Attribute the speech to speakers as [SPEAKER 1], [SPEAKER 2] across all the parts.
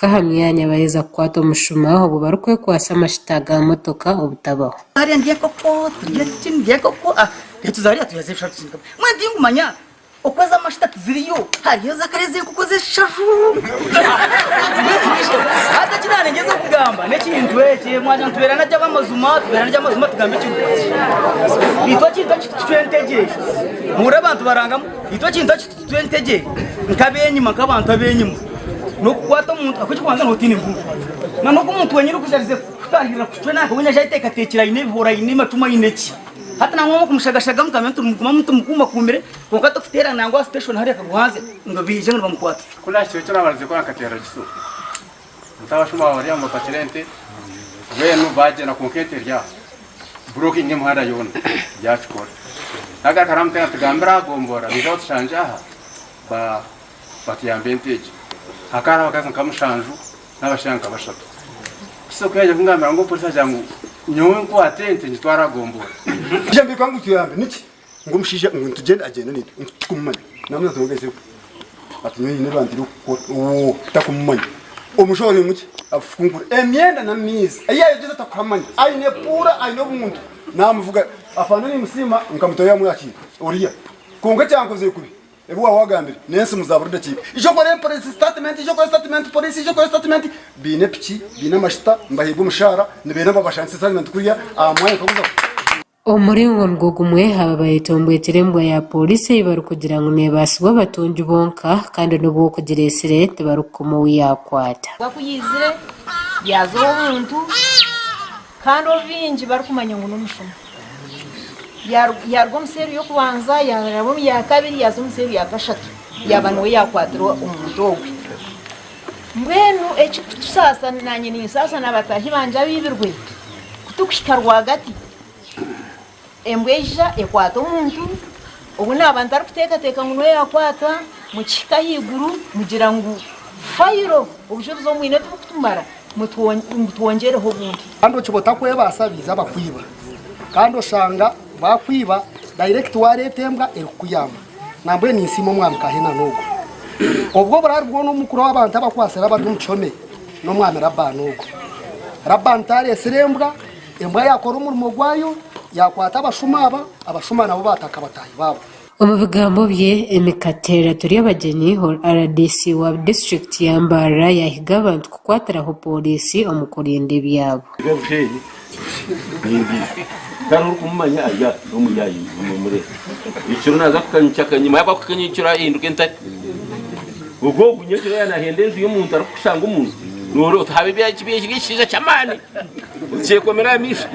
[SPEAKER 1] Aha myanya baheza kukwata omushuma obwo barikwekwasa amashita ga motoka obutabaho.
[SPEAKER 2] Hariya ndya enkoko turya ki ndya enkoko ah tuza hariya tuyaza ebishaju tusindika mbwenu tinkumanya oku ez'amashita tiziriyo hariyo ez'akare ez'enkoko z'eshaju hati eki naarengyezaho kugamba n'ekintu eki mwanya nitubeera nagyo ab'amazima tubeera nagyo amazima tugambe ekintu itwe ekintu eki tucwa entegye muhurire abantu barangamu itwe ekintu eki Tucwe entegye nk'abenyima nk'abantu abenyima n'okukwata omuntu ahabw'okuba ekirikubanza nooba otaine mbundu na n'ogu omuntu wenyini orikujarize kukutahirira kucwa nanka weena aija ayeteekateekire aine ebihoro aine amacumu aine ki hati nangwa okumushagashagamu mukamanya nti muguma mutumukuumakuumire kwonka tikuteera nangwa aha station hariya akagwa hanze ngu baije ngu nibamukwata.
[SPEAKER 3] Ku naahikire ekyo naabarize ku nkateera Giso nti abashuma baba bari aho bapakire ente mbwenu baagyenda kwonka ente eri aho. Burokinga emihanda yoona yakikora. Nagaruka namuteera nti gambira aha gombora baije batushangye aha batuyambe ente egi. Hakaba hariho abakazi nka mushanju n'abashaija nka bashatu. Kiso ku yaija kungambira ngu omupoliisi agira ngu nyowe nkwate ente ngitware aha gombora.
[SPEAKER 4] Yambika ngu tuyambe niki? Ngu omushaija ngu nitugyenda agyenda naitwe ngu titukumumanya. Namubuuza nti ogezeho ati nyowe nyine ebantire okukora oo takumumanya. Omushaho ori mukye afukunkura emyenda n'amaizi ei yayegyeza takuhamanya aine puura aine obuntu namuvuga afande nimusiima nka mutaahi yamwakiira oriya kwonka ekyankozire kubi ebi waaba wagambire n'ensimu za buri dakiika ija okore police statement ija okore statement police ija okore statement baine piki baine amashita nibaheebwa omushaara nibenda ngu babashangise statement kuriya aha mwanya nkaguza.
[SPEAKER 1] Omu muringo nigwo gumwe, aba bayetomboitire embwa ya pooriisi ei barikugira ngu neebaasibwa abatungi bonka kandi n'obu okugireetsire tibarikukoma ou yaakwata.
[SPEAKER 5] Embwa ku yaizire yaaza ow'omuntu kandi obu baingi barikumanya ngu n'omushuma. Yaaruga omu seeri y'okubanza yaaraba omu ya kabiri yaaza omu seeri ya kashatu yaaba niwe yaakwatirwa omuntu ogwe. Mbwenu ekirikutusaasa naanye ninsaasa na bataahi bangye abaibirwe, ku turikuhika rwagati embwa eija ekwata omuntu ou naaba ntarikuteekateeka ngu niwe yaakwata, mukihika ahaiguru mugira ngu fayiro obujurizi obu mwine tiburikutumara ngu twongyereho obundi.
[SPEAKER 6] Kandi okiba otakwebaasa baija bakwiba kandi oshanga bakwiba direct wareeta embwa erikukuyamba. Nambwenu ninsiima omwami Kahena n'ogwo. Obwo oburari bwona omukuru w'abantu abakwatsire abari omu kihome n'omwami Labaani ogwo. Labaani tareetsire embwa, embwa yaakora omurimo gwayo, yaakwata abashuma aba, abashuma nabo baataka bataahi baabo.
[SPEAKER 1] Omu bigambo bye, Emmy Kateera Turyabagyenyi, RDC wa disiturikiti ya Mbarara yahiga abantu kukwatiraho pooriisi omu kurinda ebyabo.
[SPEAKER 7] Eby'obushenyi nimbizi kandi orikumumanya ari aha n'omuyaayi mumureebe. Ekiro naaza kukanyukya nyima yaaba kukanyukya ahinduka entare. Ogwo ogu nyekiro yaaba naahenda enju y'omuntu arikukushanga omu nju nooreeba oti haabe ekishaija ky'amaani okyekomera aha maisho.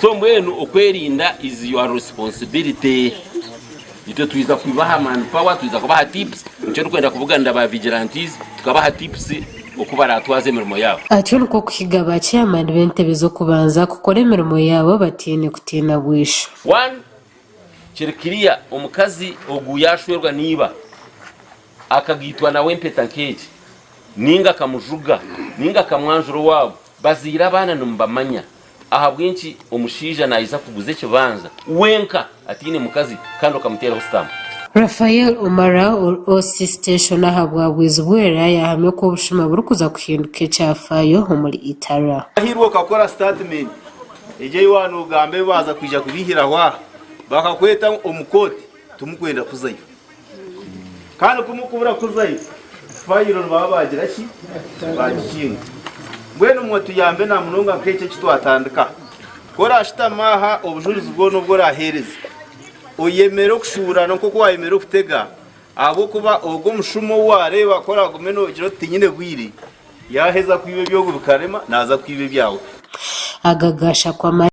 [SPEAKER 7] So mbwenu okwerinda is your responsibility. Itwe twiza kubaha man power, twiza kubaha tips, nikyo ndikwenda kubuganira ba vigilantes tukabaha tips oku baratwaze emirimo yaabo.
[SPEAKER 1] Atyo nikwo kuhiga ba chairman b'entebe z'okubanza kukora emirimo yaabo bataine kutiina bwisho.
[SPEAKER 7] One, kiri clear omukazi ogu yashwerwa n'iba akagaitwa nawe empeta nk'egi ninga akamujuga ninga akamwanjura owaabo bazaire abaana nimubamanya Ahabw'enki omushaija naija kuguza ekibanja wenka ataine mukazi kandi okamuteeraho sitampu?
[SPEAKER 1] Raphael Omara ori OC Station ahabwa Bwizibwera yahamya oku obushuma burikuza kuhinduka ekyafaayo omuri Itara.
[SPEAKER 8] Waahirwe okakora sitatimenti egyo ei waaba noogamba ebi baaza kwija kubiihiraho aha, bakakweta omu kooti, timukwenda kuzayo. Kandi ku mukubura kuzayo, fayiro nibaba baagira ki? Baagikinga. Mbwenu imwe tuyambe na munonga nk'eki eki twatandika. Ku oraashutame aha, obujurizi bwona obu oraaheereze, oyemere okushuurana nk'oku waayemera okutega, ahabw'okuba ogwo omushuma ou waareeba ku oraagume noogira oti tinyine bwire, yaaheza kwiba eby'ogu bikarema, naaza kwiba ebyawe.
[SPEAKER 1] Aga gashakwa.